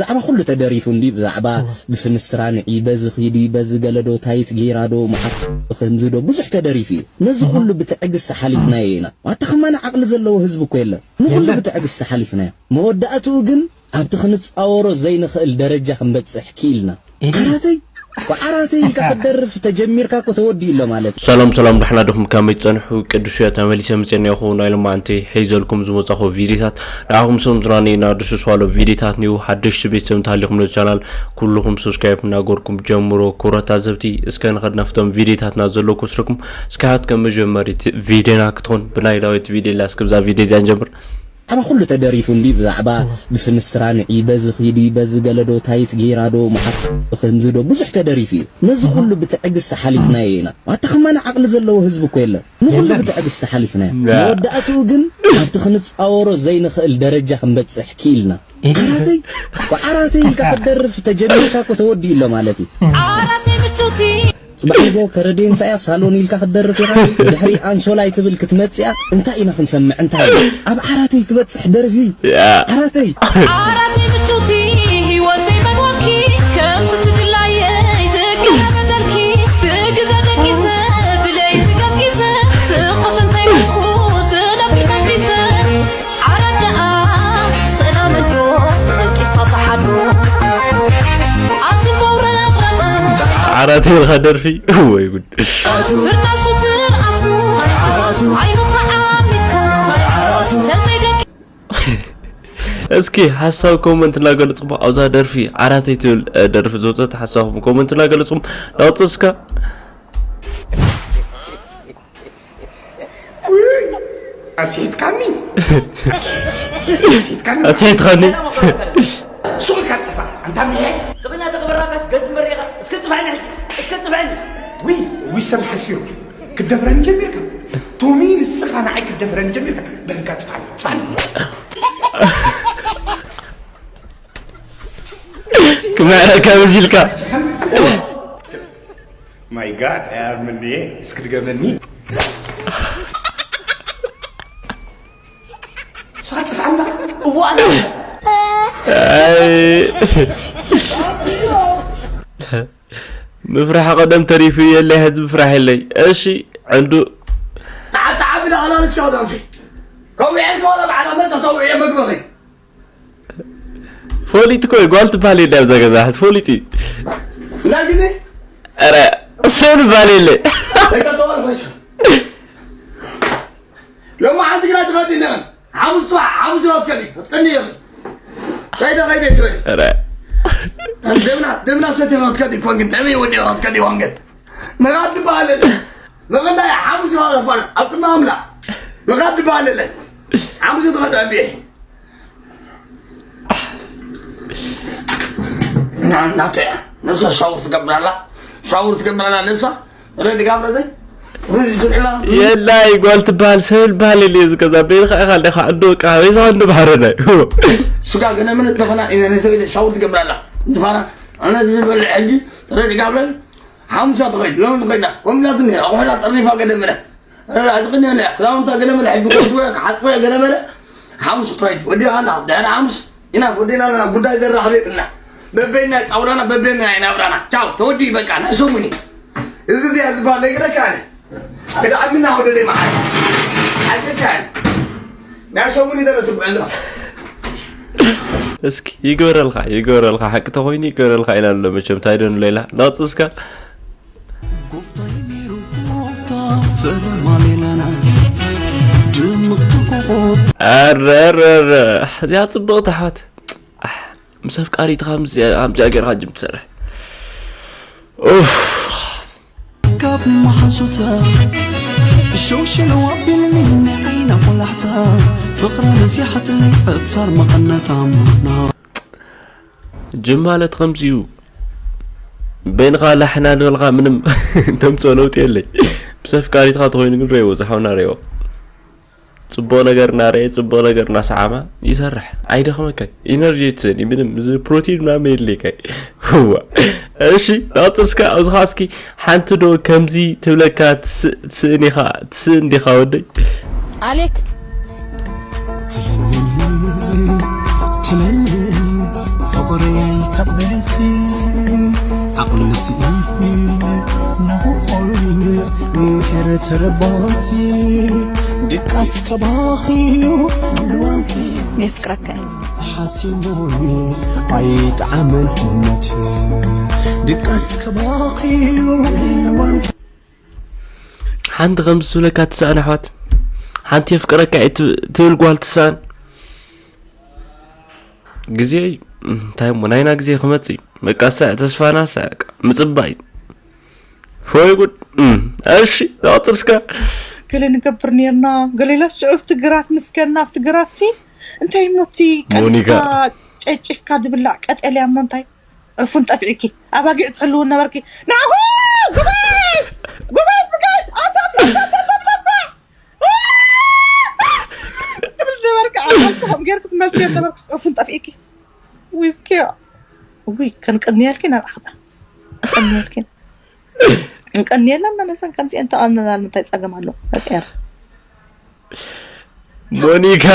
ብዛዕባ ኩሉ ተደሪፉ እንዲ ብዛዕባ ብፍንስትራ ንዒ በዚ ኺዲ በዚ ገለዶ ታይት ጌራዶ መዓት ከምዚ ዶ ብዙሕ ተደሪፉ እዩ። ነዚ ኩሉ ብትዕግስቲ ሓሊፍናዮ ኢና። ዋታ ከማን ዓቕሊ ዘለዎ ህዝቢ እኮ የለን። ንኹሉ የለን። ብትዕግስቲ ሓሊፍናዮ። መወዳእትኡ ግን ኣብቲ ክንጻወሮ ዘይንኽእል ደረጃ ክንበጽሕ ክኢልና። ዓራተይ ዓራተይ ኢልካ ክትደርፍ ተጀሚርካ እኮ ተወዲኡ ኣሎ ማለት እዩ። ሰላም ሰላም፣ ዳሕና ድኹም ከመይ ትጸንሑ? ቅዱስ እየ ተመሊሰ መጽኤና ይኹ ናይ ሎማዓንቲ ሒዘልኩም ዝመጻኹ ቪዲዮታት ንዓኹም ሰምዝራኒ ኢና ድስስዋሎ ቪዲዮታት ኒው ሓደሽቲ ቤተሰብ እንተሃሊኹም ነዚ ቻናል ኩልኹም ሰብስክራይብ እናገርኩም ጀምሮ። ክቡራት ታዘብቲ እስከ ንኸድ ናፍቶም ቪዲዮታትና ዘለኩ ስርኩም እስከ ሃት ከም መጀመሪት ቪዲዮና ክትኾን ብናይ ዳዊት ቪዲዮ ኢላ እስከ ብዛ ቪዲዮ እዚኣ ንጀምር። ኣነ ኩሉ ተደሪፉ እንዲ ብዛዕባ ብፍንስትራ ንዒ በዚ ኺዲ በዚ ገለዶ ታይት ጌራዶ መዓት ከምዚ ዶ ብዙሕ ተደሪፉ እዩ። ነዚ ኩሉ ብትዕግስቲ ሓሊፍናዮ ኢና። ዋታ ከማን ዓቕሊ ዘለዎ ህዝቢ እኮ የለን። ንኹሉ የለን። ብትዕግስቲ ሓሊፍናዮ። ያ። መወዳእትኡ ግን ኣብቲ ክንጻወሮ ዘይንኽእል ደረጃ ክንበጽሕ ክኢልና። ዓራተይ ዓራተይ ኢልካ ክትደርፍ ተጀሚርካ እኮ ተወዲኡ ኣሎ ማለት እዩ። ዓራተይ ምቹቲ ጽባሕ ኢልካ ከረዴንሳ እያ ሳሎን ኢልካ ክትደርፍ ኢኻ። ድሕሪ ኣንሶላ ኣይትብል ክትመጽእ እያ። እንታይ ኢና ክንሰምዕ? እንታይ እዩ? ኣብ ዓራተይ ክበጽሕ ደርፊ። ያ። ዓራተይ። ዓራተይ ምቹቲ ህይወተይ መግቦኪ ከምቲ ትድላየይ ዝግነ ነበርኪ ብግዘ ደቂሰ ብለይቲ ቀስቂሰ ስኽፍ እንተይበልኩ ስለ ተቀቢሰ ዓራት ደኣ ሰላም እንዶ ተንቂሳ ትሓድሮ ኣብቲ ተውረቕረቐ ዓራት ኢልካ ደርፊ ወይ ጉድ። ፍርናሹ ትርኣሱ ዓይኑ ከዓሚትካ ተዘይደቂ እስኪ ሓሳብ ኮመንት እናገለጽኩም ኣብዛ ደርፊ ዓራተይ ትብል እ፣ ደርፊ ዘውፀት ሓሳብኩም ኮመንት እናገለጽኩም ናውፅስካ ኣስሒትካኒ ኣስሒትካኒ ኣስሒትካኒ ሱቕ ኢልካ ጽፋ ኣንታ ምሄ ክብና ተግበራካስ ገዝ መሪኻ እስከ ጽፋኒ ሕጂ እስከ ጽፋኒ ዊ ዊ ሰብ ሓሲሩ ክትደፍረኒ ጀሚርካ ቶሚ ንስኻ ንዓይ ክትደፍረኒ ጀሚርካ በልካ ጽፋኒ ጽፋኒ ክምዕረካ በዚ ኢልካ My God, I have Melie. እስኪ ድገመኒ። ሳጽፍ ኣላ። እዋ ኣላ። ኣይ። ምፍራሕ ቀደም ተሪፉ የለይ፣ ሕዚ ምፍራሕ የለይ። እሺ፣ ዕንዱ። ተዓ-፣ ተዓቢ ለኣላልት ሻው ዳንፊ። ከዊዐልካ ዋላ በዓል ኣመት ተተውዕዮ መግበኺ። ፈሊጥ እኮ እዩ፣ ጓል ትበሃል የለ ኣብዛ ገዛ፣ ሕዚ ፈሊጥ እዩ። ላግኒ? ኧረ፣ ሰብ ዝበሃል የለ። ደቂ ኣተዋል ፈይሳ። ሎሚ ሓንቲ ግና ትኸዲ ነቐን። ሓሙስ ጽባሕ፣ ሓሙስ ኢኻ ትከዲ። ክትቀኒ ኢኺ። ከይደ፣ ከይደ ትበሊ። ኧረ። ደምና፣ ደምና ሰቲኻ ክትከዲ ኮን ግን፣ ደመይ ወዲኻ ክትከዲ ኮን ግን። ምኻድ ዝበሃል የለ። ምኽንያት ሓሙስ ኢኻ ዘፋን፣ ኣብ ቅድሚ ኣምላኽ። ምኻድ ዝበሃል የለ። ሓሙስ ትኸዲ ኣቢየ። ናተያ ነብሳ ሻወር ትገብራላ ሻወር ትገብራላ ነብሳ ረዲ ጋብረዘይ የላይ ጓል ትበሃል ሰብ ይበሃል የለ እዚ ገዛ በይንኻ ኢኻ ኣለኻ እንዶ ቃ በይዛ እንዶ ባህረና እዩ ስጋ ገነ ምን ተኸና ኢነ ነተው ኢለ ሻወር ትገብራላ እንድፋራ ኣነ ዝበለ ሕጂ ረዲ ጋብረ ሓሙሳ ትኸይድ ሎም ትኸይዳ ኮምላትኒ ኣቑሑላ ጠርኒፋ ገደምረ ኣዝቕኒ እያ ክዳውንታ ገለ መለ ሕጂ ኮስወ ክሓጥቆ እየ ገለ መለ ሓሙስ ትኸይድ ወዲኻ ኣላ ድሕሪ ሓሙስ ኢና ወዲና ኣለና ጉዳይ ዘራኽብ የብልና በበይና ጣውላና በበይና ናይ ናብራና ቻው ተወዲ በቃ ናይ ሰሙኒ እዚ እዚኣ ዝበሃል ነግረካ ኣነ ክድዓብና ወደደይ መዓል ሓቂካ ኣነ ናይ ሰሙኒ ዘለ ትጉዕዞ እስኪ ይግበረልካ ይግበረልካ ሓቂ ተኾይኑ ይግበረልካ ኢና ኣሎ መቸም ታይደኑ ሌላ ናፅስካ ጎፍታ ይሚሩ ጎፍታ ፈለማ ሌላና ድምቕ ትኩኹ ኣረረረ እዚኣ ጽብቕቲ ኣሕዋት ኣሕ፣ ምስ ኣፍቃሪትኻ ምስዚኣ- ኣብዚኣ ገይርካ ጅም ትሰርሕ ኡፍ ካብ መሓዙታ ሸውሸለው ኣቢልኒ ናይ ዓይና ቆላሕታ ፍቕሪ ነዚሓትኒ ዕጻር መቐነታ ምኽና ጅም ማለት ከምዚ እዩ በይንኻ ላሕና ንበልኻ ምንም ተምፅኦ ለውጢ የለይ ምስ ኣፍቃሪትኻ ተኾይኑ ግን ረይዎ ዝሓውና ረይዎ ፅቡቕ ነገር እናረየ ፅቡቕ ነገር እናሰዓማ ይሰርሕ ኣይደኽመካይ ኢነርጂ ትስእን ምንም እዚ ፕሮቲን ምናምን የድልየካይ እዋ እሺ ናውፅር እስከ ኣብዚ ከዓ እስኪ ሓንቲ ዶ ከምዚ ትብለካ ትስእን ኢኻ ትስእን ዲኻ ወደይ ኣሌክ ትለምኒ ትለምኒ ፍቕሪ ተቕበልሲ ዓቕሊ ስኢን ናብኡ ኾይኑ ምሕረት ረቦቲ ድቃስ ተባኺዩ የፍቅረካ እዩ። ሓሲቡኒ ኣይጠዓመን እምነት ድቃስ ተባኺዩ ሓንቲ ከም ዝብለካ ትስኣን ኣሕዋት ሓንቲ የፍቅረካ እየ ትብል ጓል ትስኣን ግዜ እንታይ እሞ ናይና ግዜ ክመጽእ እዩ በቃ ሳዕ ተስፋና ሳዕ ምጽባይ ወይ ጉድ እሺ ዳጥርስካ ገለ ንገብር ነርና ገሌላ ሽዑ ኣብቲ ግራት ምስ ከና ኣብቲ ግራት ሲ እንታይ እሞ እቲ ሞኒካ። ቀጥታ ጨጭፍካ ዝብላዕ ቀጠልያ እሞ እንታይ ዕፉን ጠፊእኪ ኣባጊዕ ትሕልው ነበርኪ ናኹ ጉበይ ጉበይ ብጋይ ኣታብለታ ትብል ነበርካ ኣልኮሆም ጌርክ ትመስል ነበርክ ዕፉን ጠፊእኪ ዊዝኪ ውይ ከንቀንየልኪ ናብ ዓኽታ ከንቀንየልኪ እንቀንየለን መለሰን ከምዚአን ተቐንናል እንታይ ፀገም ኣሎ በቃ ሞኒካ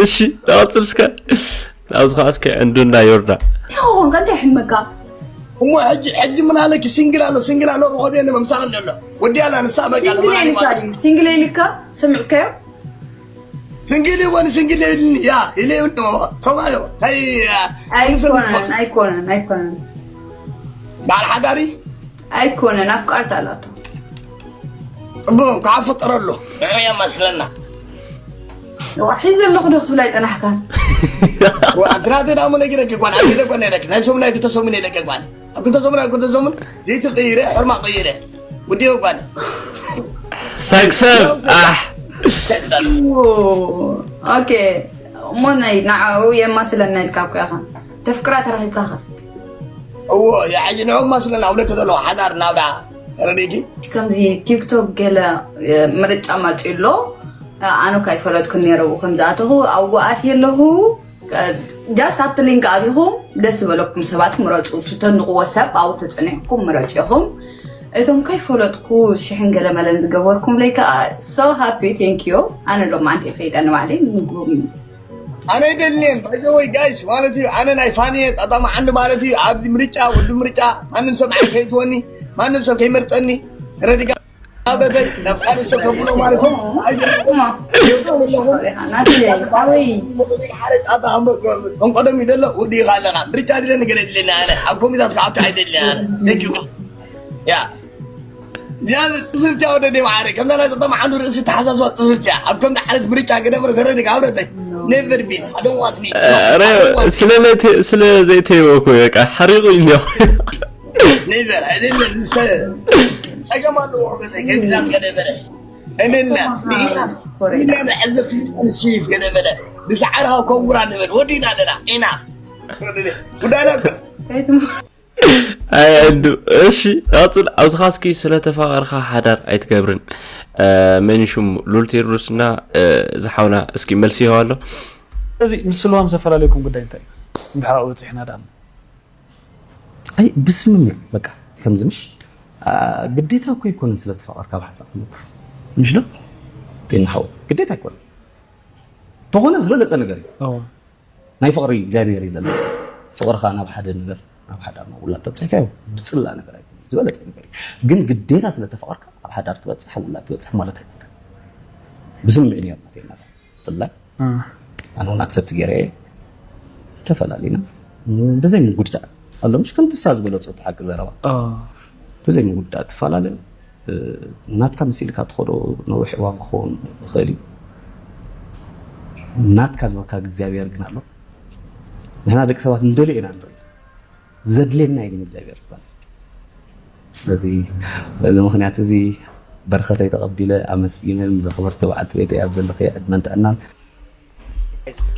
እሺ ዳጥርስካ ኣብዚ ከዓ እስከ ዕንዱና ዮርዳ እንታይ ኾንካ እንታይ ሕመካ እሞ ሕጂ ሕጂ ምን ኣለኪ ሲንግል ኣሎ ሲንግል ኣሎ ርኾብ የለ መምሳቕ ኣሎ ወዲ ኣላ ንሳ በቃ ሲንግል ኢልካ ድዩ ሲንግል ኢልካ ሰሚዕካዮ ሲንግል ይወን ሲንግል ይልኒ ያ ኢለ ይብሎ ሰማዮ ታይ ኣይኮነን ኣይኮነን ኣይኮነን በዓል ሓዳሪ ኣይኮነን ኣፍቃርታ ኣላቶ ጽቡቅ ከዓ ፈጠረሉ ንዑ የመስለና ዋ ሒዘ ኣለኹ ዶ ክትብላ ኣይጸናሕካን ኣትራተ ዳሞ ነጊረኪ ጓል ኣቢለ ጓል ነረኪ ናይ ሰሙን ናይ ክልተ ሰሙን ኢለኪ ጓል ኣብ ክልተ ሰሙን ኣብ ክልተ ሰሙን ዘይቲ ቀይረ ሕርማ ቀይረ ውዲዮ ጓል ሳክሰብ ኣሕ ኦኬ እሞ ናይ ንዓኡ የማስለና ኢልካ እኮ ኢኻ ተፍቅራ ተረኺብካ ኸ እዎ የዓይንዑ ማስለና ኣብ ለከ ዘለዋ ሓዳር ናብራ ተረዲእኪ ከምዚ ቲክቶክ ገለ ምርጫ ማፂኡ ኣሎ ኣነ ካ ይፈለጥኩ ነረ ብኡ ከም ዝኣተኹ ኣብኡ ኣትየ ኣለኹ just ኣብቲ ሊንክ ኣቲኹም ደስ ዝበለኩም ሰባት ምረፁ ትተንቕዎ ሰብ ኣብኡ ተፀኒሕኩም ምረፁ ኢኹም እቶም ከይፈለጥኩ ሽሕን ገለ መለን ዝገበርኩምለይ ከዓ so happy thank you ኣነ ሎማዓንቲ ከይደ ንባዕለይ ንጉም ኣነ ኣይደልየን ባይዘወይ ጋይስ ማለት እዩ ኣነ ናይ ፋንየ ጣጣማ ዓንዲ ማለት እዩ ኣብዚ ምርጫ ወዲ ምርጫ ማንም ሰብ ንዓይ ከይትወኒ ማንም ሰብ ከይመርፀኒ ረዲጋ በተይ ናብ ካልእ ሰብ ተብሎ ማለት እዩ ከም ቀደም እዩ ዘሎ ወዲ ኢኻ ኣለኻ ምርጫ ድለኒ ገለ ድለኒ ኣነ ኣብ ኮሚታት ክኣቱ ኣይደልየን ኣነ ያ ዝያደ ጽፍፍቲ ወደደይ ማዕረ ከምዛ ናይ ተጠማዓኑ ርእሲ ተሓሳስባ ጽፍፍቲ ኣብ ከምዚ ዓይነት ምርጫ ገደፍረ ተረዲካ ኣብረተይ never been I don't want me ስለ ዘይተይወ እኮ በቃ ሓሪቑ እዩ never ኣይደለ ጸገም ኣለዎ ወደደይ ከምዛ ገደፈረ እነና ንሕዘብ ስዊፍ ገደፈረ ብሰዓርኻ ኮንጉራ ንበል ወዲና ኣለና ኢና ጉዳይና ኣይ እንዱ እሺ ቀፅል ኣብዝኻ እስኪ ስለተፋቐርካ ሓዳር ኣይትገብርን መን ሽሙ ሉል ቴድሮስና ዝሓውና እስኪ መልሲ ይሃዋ ኣሎ እዚ ምስ ስልዋም ዘፈላለየኩም ጉዳይ እንታይ እዩ እንድሕር ኣብኡ በፂሕና ደኣ ኣይ ብስምምዕ በቃ ከምዚ ምሽ ግዴታ እኮ ኣይኮነን ስለተፋቐርካ ብሓንሳእ ክትነብር ምሽ ዶ ጤና ሓው ግዴታ ኣይኮነን ተኾነ ዝበለፀ ነገር እዩ ናይ ፍቕሪ እግዚኣብሔር እዩ ዘሎ ፍቕርኻ ናብ ሓደ ነገር ናብ ሓደ ናብ ውላድ ተብፅሕካዮ ዝፅላእ ነገር ኣይኮነ ዝበለፀ ነገር እዩ ግን ግዴታ ስለተፈቐርካ ኣብ ሓዳር ትበፅሕ ውላድ ትበፅሕ ማለት ኣይኮነ ብስምምዕ ነርና ቴናታ ብፍላይ ኣነ እውን ኣክሰፕት ገይረ እየ ተፈላሊና ብዘይ ምጉድዳእ ኣሎ ምሽ ከምቲ ሳ ዝበለፆ እቲ ሓቂ ዘረባ ብዘይ ምጉድዳእ ትፈላለ ናትካ መሲልካ ትኸዶ ነዊሕ እዋን ክኸውን ይኽእል እዩ ናትካ ዝበካ እግዚኣብሔር ግን ኣሎ ንሕና ደቂ ሰባት ንደልዮ ኢና ንርኢ ዘድልየና እዩ ግን እግዚኣብሔር ይባል ስለዚ በዚ ምክንያት እዚ በረኸተይ ተቐቢለ ኣመስጊነ ምስ ዘኽበርቲ በዓልቲ ቤተይ ኣብ ዘለኽዮ ዕድመን ጥዕናን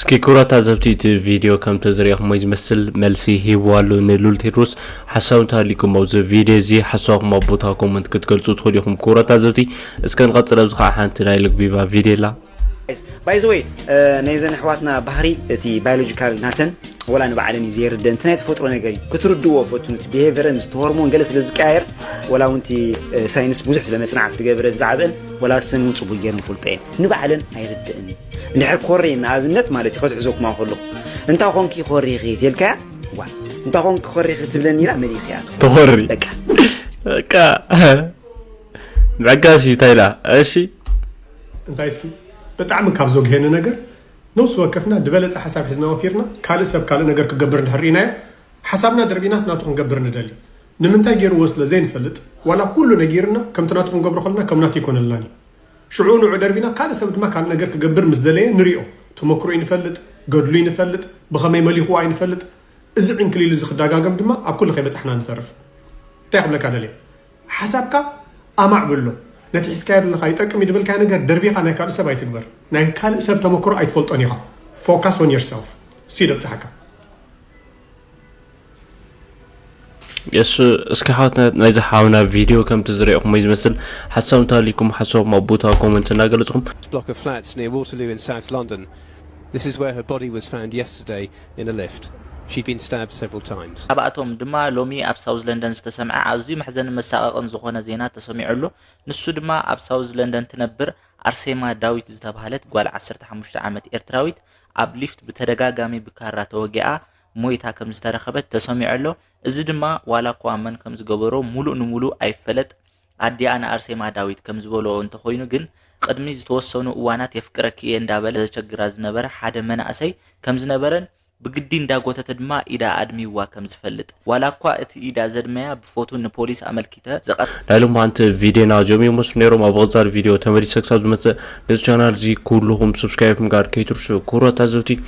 እስኪ ክቡራት ታዘብቲ እቲ ቪድዮ ከም ተዝሪኦኹሞ ዝመስል መልሲ ሂብዋ ኣሎ ንሉል ቴድሮስ ሓሳብ እንተሃሊኩም ኣብዚ ቪድዮ እዚ ሓሳብኩም ኣብ ቦታ ኮመንት ክትገልፁ ትኽእሉ ኢኹም ክቡራት ታዘብቲ እስከ ንቐፅል ኣብዚ ከዓ ሓንቲ ናይ ልግቢባ ቪድዮ ኣላ ባይዘወይ ናይዘን ኣሕዋትና ባህሪ እቲ ባዮሎጂካል ናተን ወላ ንባዕለን እዩ ዘየርደን እቲ ናይ ተፈጥሮ ነገር እዩ ክትርድዎ ፈትኑ እቲ ቢሄቨረ ምስ ሆርሞን ገለ ስለ ዝቀያየር ወላ እውን እቲ ሳይንስ ብዙሕ ስለ መፅናዕቲ ዝገብረ ብዛዕበን ወላ ሰን እውን ፅቡቅ ገይረን ፈልጦ እየን ንባዕለን ኣይርደእን እዩ እንድሕር ኮሬ ንኣብነት ማለት እዩ ከትሕዘኩማ ከለኹ እንታይ ኮንኪ ኮሬኺ ተልካያ ዋ እንታኾን ክኾሪ ክትብለኒ ኢላ መሊሰያቶ። ተኾሪ በቃ በቃ ምዕጋስ እዩ ታይላ። እሺ እንታይ እስኪ ብጣዕሚ ካብ ዘጉሄኒ ነገር ነፍሲ ወከፍና ዝበለፀ ሓሳብ ሒዝና ወፊርና ካልእ ሰብ ካልእ ነገር ክገብር እንድሕር ርኢናዮ ሓሳብና ደርቢናስ ናቱ ክንገብር ንደሊ ንምንታይ ገይርዎ ስለ ዘይንፈልጥ ዋላ ኩሉ ነጊርና ከምቲ ናቱ ክንገብሮ ከለና ከም ናቱ ይኮነልናን እዩ ሽዑ ንዑ ደርቢና ካልእ ሰብ ድማ ካልእ ነገር ክገብር ምስ ደለየ ንሪኦ ተመክሮ ይንፈልጥ ገድሉ ይንፈልጥ ብኸመይ መሊኽዎ ኣይንፈልጥ እዚ ዕንክሊል እዚ ክደጋገም ድማ ኣብ ኩሉ ከይበፃሕና ንተርፍ እንታይ ክብለካ ደልየ ሓሳብካ ኣማዕብሎ ነቲ ሒዝካዮ ዘለኻ ይጠቅም እዩ ዝበልካዮ ነገር ደርቢኻ ናይ ካልእ ሰብ ኣይትግበር ናይ ካልእ ሰብ ተመክሮ ኣይትፈልጦን ኢኻ focus on yourself እሱ እዩ ደብፅሓካ የሱ እስኪ ሓወትና ናይዚ ሓውና ቪድዮ ከምቲ ዝረእኹም ዝመስል ሓሳብ እንተሃሊኩም ሓሳብኩም ኣብ ቦታ ኮመንት እናገለፅኹም block of flats near Waterloo in South London. This is where her body was found yesterday in a lift. She'd been stabbed several times. ካብኣቶም ድማ ሎሚ ኣብ ሳውዝ ለንደን ዝተሰምዐ ኣዝዩ መሕዘኒ መሳቐቕን ዝኾነ ዜና ተሰሚዑ ኣሎ። ንሱ ድማ ኣብ ሳውዝ ለንደን ትነብር ኣርሴማ ዳዊት ዝተባህለት ጓል ዓሰርተ ሓሙሽተ ዓመት ኤርትራዊት ኣብ ሊፍት ብተደጋጋሚ ብካራ ተወጊኣ ሞይታ ከም ዝተረኸበት ተሰሚዑ ኣሎ። እዚ ድማ ዋላ እኳ መን ከም ዝገበሮ ሙሉእ ንሙሉእ ኣይፈለጥ ኣዲኣ ንኣርሴማ ዳዊት ከም ዝበልኦ እንተኾይኑ ግን ቅድሚ ዝተወሰኑ እዋናት የፍቅረኪ እየ እንዳበለ ዘቸግራ ዝነበረ ሓደ መናእሰይ ከም ዝነበረን ብግዲ እንዳጎተተ ድማ ኢዳ ኣድሚዋ ከም ዝፈልጥ ዋላ እኳ እቲ ኢዳ ዘድመያ ብፎቶ ንፖሊስ ኣመልኪተ ዘቐ ናይ ሎማዓንቲ ቪድዮና እዚኦም ይመስሉ ነይሮም። ኣብ ቐፃሊ ቪድዮ ተመሊሰ ክሳብ ዝመፅእ ነዚ ቻናል እዚ ኩልኹም ሰብስክራይብ ምግባር ከይትርሱ ክቡራት ታዘብቲ።